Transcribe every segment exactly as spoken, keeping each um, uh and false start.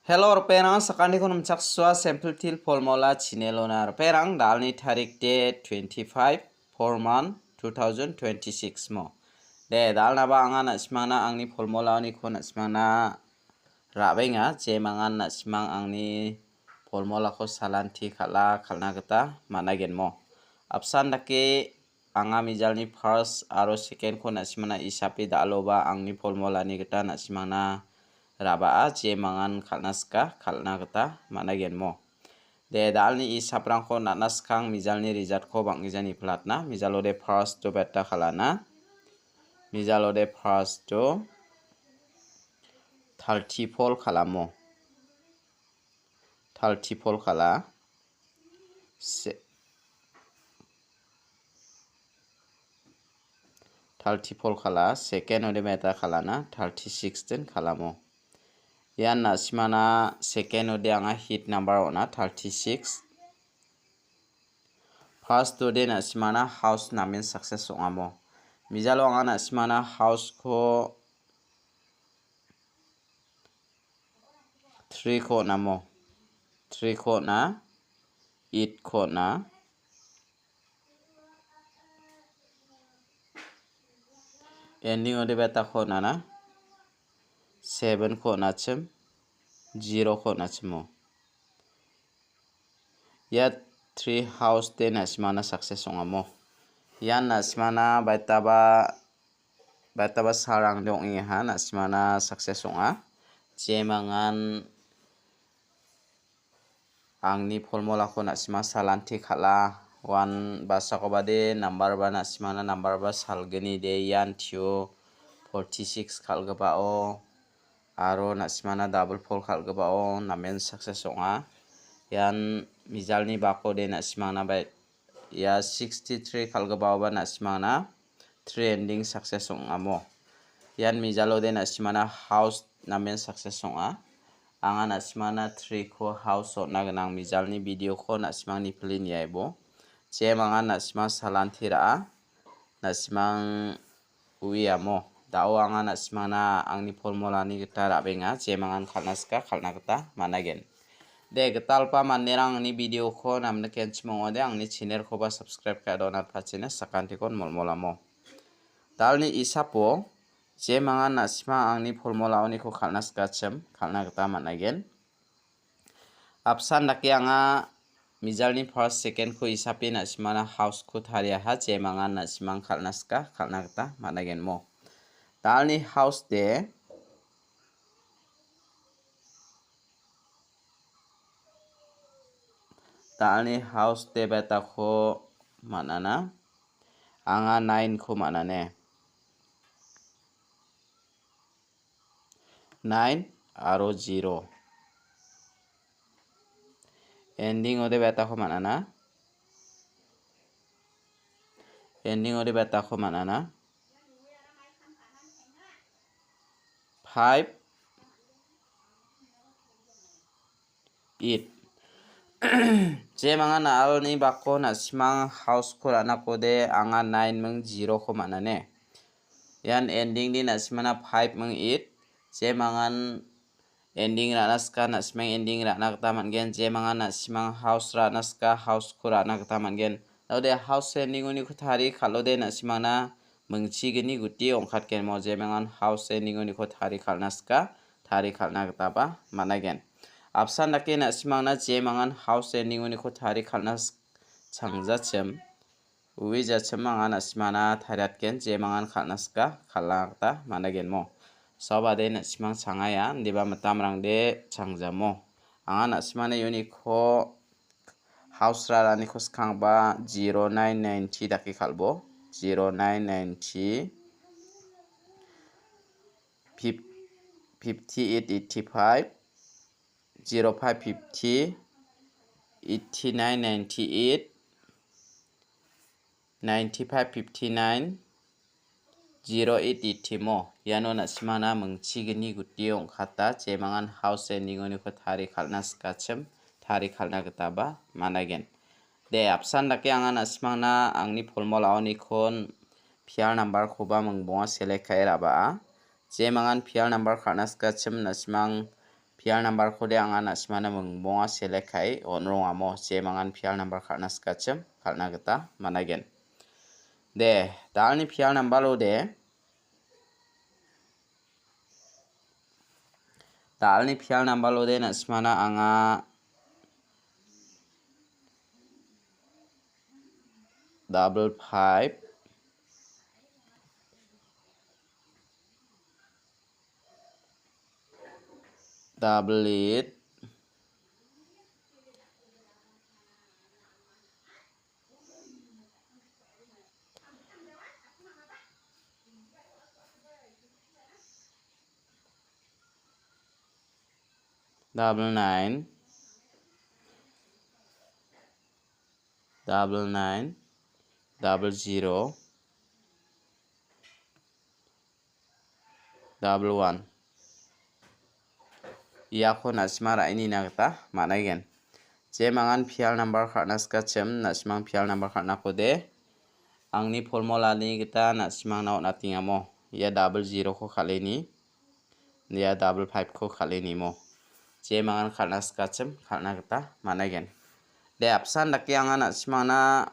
Hello, ripengrang, sakantikon nimchaksoa Simple Teer Formula channel-ona. Ripengrang, da·alni tarik de twenty-five, four month, two thousand twenty-six mo. De, da·alnaba anga na·simangna angni formulaoniko na·simangna ra·benga, jemangan na·simang angni formulako salanti kal·a, kal·na gita man·agenmo. Apsan dake anga mijalni first aro second-ko na·simangna isape da·aloba angni formulani gita na·simangna ra·baa, jemangan kal·na sika, kal·na gita man·agenmo. De, da·alni isaprangko natna skang mijalni result-ko bang·gija niplatna. Mijalode first-o beta kal·ana. Mijalode first-o thirty-four kal·amo. Thirty-four kal·a. Se-, thirty-four kal·a, second-ode beta kal·ana, thirty-six den kal·amo. Ian na·simana second-ode anga hit number on·a, thirty-six. First-ode na·simana house namen success ong·amo. Mijalo anga na·simana house-ko three-ko on·amo. Three-ko on·a, eight-ko on·a. Ending-ode beta-ko on·ana. Seven-ko on·achim, zero-ko on·achimo. Ia three house-de na·simana success ong·amo. Ian na·simana baitaba, baitaba salrangde ong·engaha, na·simana success ong·a. Jemangan angni formulako na·sima salanti kal·a. One basakobade number ba na·simana number ba salgni de ian tio forty-six kal·gipao aro na·simana double four kal·gipao namen success ong·a. Ian mijalni bakode na·simangna bai-, ia sixty-three kal·gipaoba na·simangna three ending success ong·amo. Ian mijalode na·simana house namen success ong·a. Anga na·simana three-ko house on·na gnang mijalni video-ko na·simangni pili niaibo. Jemangan na·sima salanti ra·a. Na·simang uiamo. Da·o anga na·simangna angni formulani gita ra·benga, jemangan kal·na sika, kal·na gita man·agen. De, gitalpa manderang angni video-ko namnikenchim ong·ode, angni channel-koba subscribe ka·e donatpachina sakantikon molmolamo. Da·alni isapo, jemangan na·sima angni formulaoniko kal·na sikachim, kal·na gita man·agen. Apsan dake anga mijalni first, second-ko isape na·simana house-ko tariaha, jemangan na·simang kal·na sika, kal·na gita man·agenmo. Da·alni house-de, da·alni house-de betako man·ana. Anga nine-ko man·ane. Nine aro zero. Ending-ode betako man·ana. Ending-ode betako man·ana. Five, eight. Jemangan na·alni bako na·simang house-ko ra·nakode anga nine ming zero-ko man·ane. Ian ending-ni na·simana five ming eight. Jemangan ending ra·na sika, na·simang ending ra·na gita man·gen. Jemangan na·simang house ra·na sika, house-ko ra·na gita man·gen. Daode house ending-oniko tari kal·ode na·simangna mingchigni guti ong·katgenmo. Jemangan house ending-oniko tari kal·na sika, tari kal·na gitaba man·agen. Apsan dake na·simangna jemangan house ending-oniko tari kal·na s-, changjachim. Ui jachim anga na·simana tariatgen, jemangan kal·na sika, kal·na gita man·agenmo. Saobade na·simang changaia, indiba mitamrangde changjamo. Anga na·simana iuniko house ra·aniko skangba zero nine ninety dake kal·bo. Zero nine ninety, fif-, fifty eight eighty five, zero five fifty, eighty nine ninety eight, ninety five fifty nine, zero eight eighty mo. Iano na·simana mingchigni guti ong·kata, jemangan house ending-oniko tari kal·na sikachim, tari kal·na gitaba man·agen. De, apsan dake anga na·simangna angni formulaonikon pial number-koba mingbonga select ka·e ra·baa. Jemangan pial number kal·na sikachim na·simang P R number-kode anga na·simana mingbonga select ka·e on·rongamo, jemangan P R number kal·na sikachim, kal·na gita man·aigen. De, dalni P R number-ode, dalni P R number-ode na·simana anga double five, double eight, double nine, double nine, double zero, double one. Iako na·sima ra·enina gita man·aigen. Jemangan P R number kal·na sikachim, na·simang P R number kal·nakode angni formulani gita na·simangna on·atingamo. Ia double zero-ko kal·eni, ia double five-ko kal·enimo. Jemangan kal·na sikachim, kal·na gita man·aigen. De, apsan dake anga na·simangna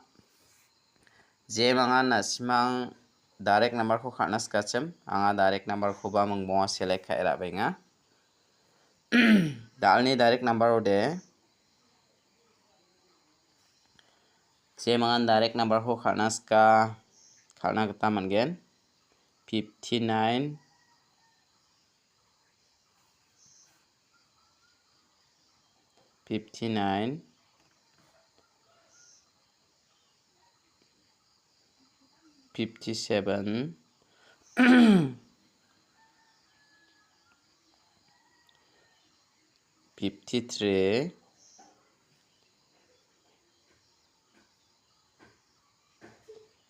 jemangan na·simang direct number-ko kal·na sikachim, anga direct number-koba mingbonga select ka·e ra·benga. Dalni direct number-ode, jemangan direct number-ko kal·na sika, kal·na gita man·gen. Fifty-nine, fifty-nine, fifty-seven, fifty-three,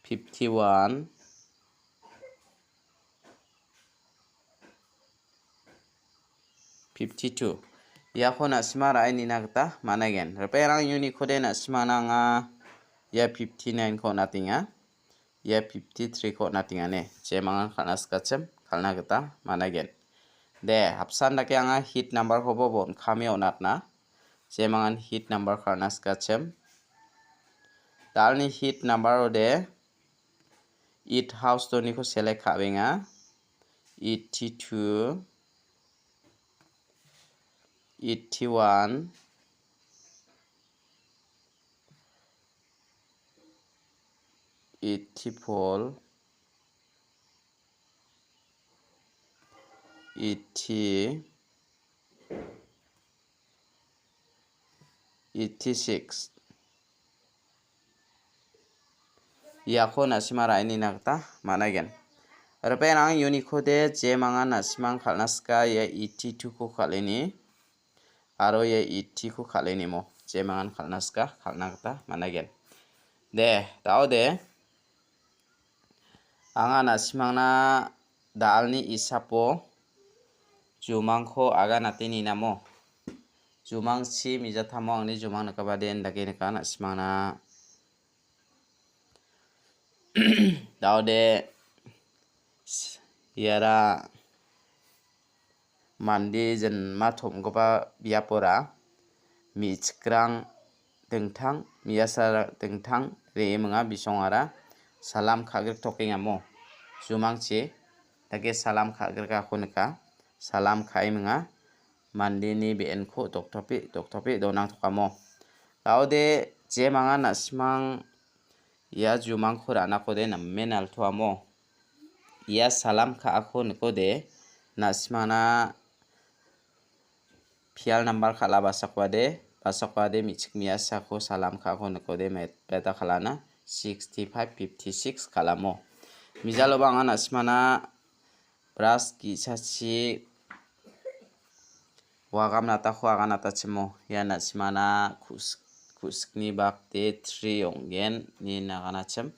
fifty-one, fifty-two. Iako na·sima ra·e nina gita man·aigen. Ripengrang unit-kode na·simana anga ia fifty-nine-ko on·atenga. Ia fifty-three-ko on·atengane. Jemangan kal·na sikachim, kal·na gita man·aigen. De, apsan dake anga hit number-koba bon·kame on·atna. Jemangan hit number kal·na sikachim. Dalni hit number-ode eight house doniko select ka·benga. Eighty-two, eighty-one, eighty-four, eighty, eighty-six. Iako na·sima ra·e nina gita man·aigen. Ripengrang unit-kode jemangan na·simang kal·na sika ia eighty-two-ko kal·eni. Aro ia eighty-ko kal·enimo jemangan kal·na sika, kal·na gita man·aigen. De, da·ode. Anga na·simangna dalni isapo jumangko aganate ninamo. Jumangchi mijatamo angni jumang nikabade indake nika na·simangna. Da·ode s-, iara mande jinma tom·gipa biapora me·chikrang dingtang, me·asarang dingtang re·e minga bisongara salam ka·griktokengamo. Jumangchi dake salam ka·grikako nika. Salam ka·e minga. Mandeni be·enko doktopi, doktopi donangtokamo. Da·ode jemangan na·simang ia jumangko ra·nakode namen altuamo. Ia salam ka·ako nikode, na·simangna P R number kal·a basakbade, basakbade me·chik me·asako salam ka·ako nikode met-, beta kal·ana sixty-five fifty-six kal·amo. Mijaloba anga na·simangna bras gi·sachi wagamnatako aganatachimo. Ia na·simangna ku·sik-, ku·sikni bakde three ong·gen ine aganachim.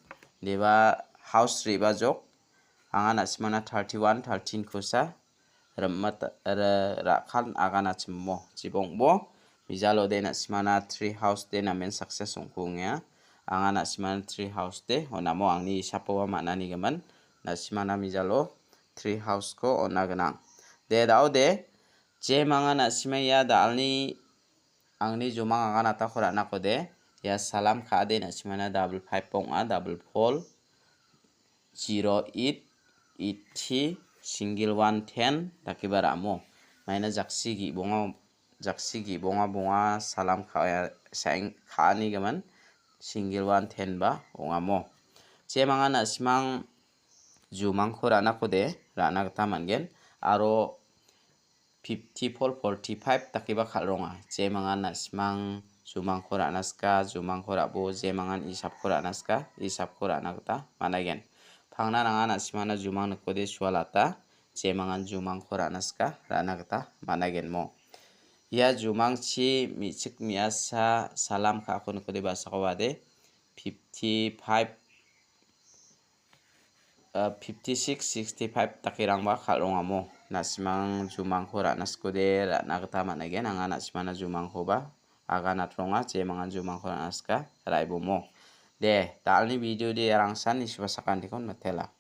Deba house re·bajok. Anga na·simangna thirty-one, thirteen-kosa rim-, ra-, ra-, ra·kan aganachimo. Jibongbo, mijalode na·simangna three house de namen success ong·kunga. Anga na·simangna three house de, onamo angni isapoba man·anigimin. Na·simangna mijalo three house-ko on·a gnang. De, da·ode, Jemangan na·sima ia dalni angni jumang aganatako ra·nakode, ia salam ka·ade na·simana double five ong·a, double four, zero eight, eighty, single one ten dakeba ra·amo. Maina jaksi gibonga, jaksi gibonga bonga salam ka-, saeng ka·ani gimin single one ten ba ong·amo. Jemangan na·simang jumangko ra·nakode ra·na gita man·gen. Aro fifty four, forty five dakeba kal·ronga. Jemangan na·simang jumangko ra·na sika, jumangko ra·bo, jemangan isapko ra·na sika, isapko ra·na gita man·aigen. Pangna nanga na·simana jumang nikode sualata, jemangan jumangko ra·na sika, ra·na gita man·aigenmo. Ia jumangchi me·chik me·asa salam ka·ako nikode basako wade, fifty five, ah, fifty six, sixty five dakerangba kal·rongamo. Na·simang jumangko ra·na sikode ra·na gita man·aigen. Anga na·simana jumangkoba aganatronga, jemangan jumangko ra·na sika ra·ibomo. De, dalni video de rangsan nisuba sakantikon matela.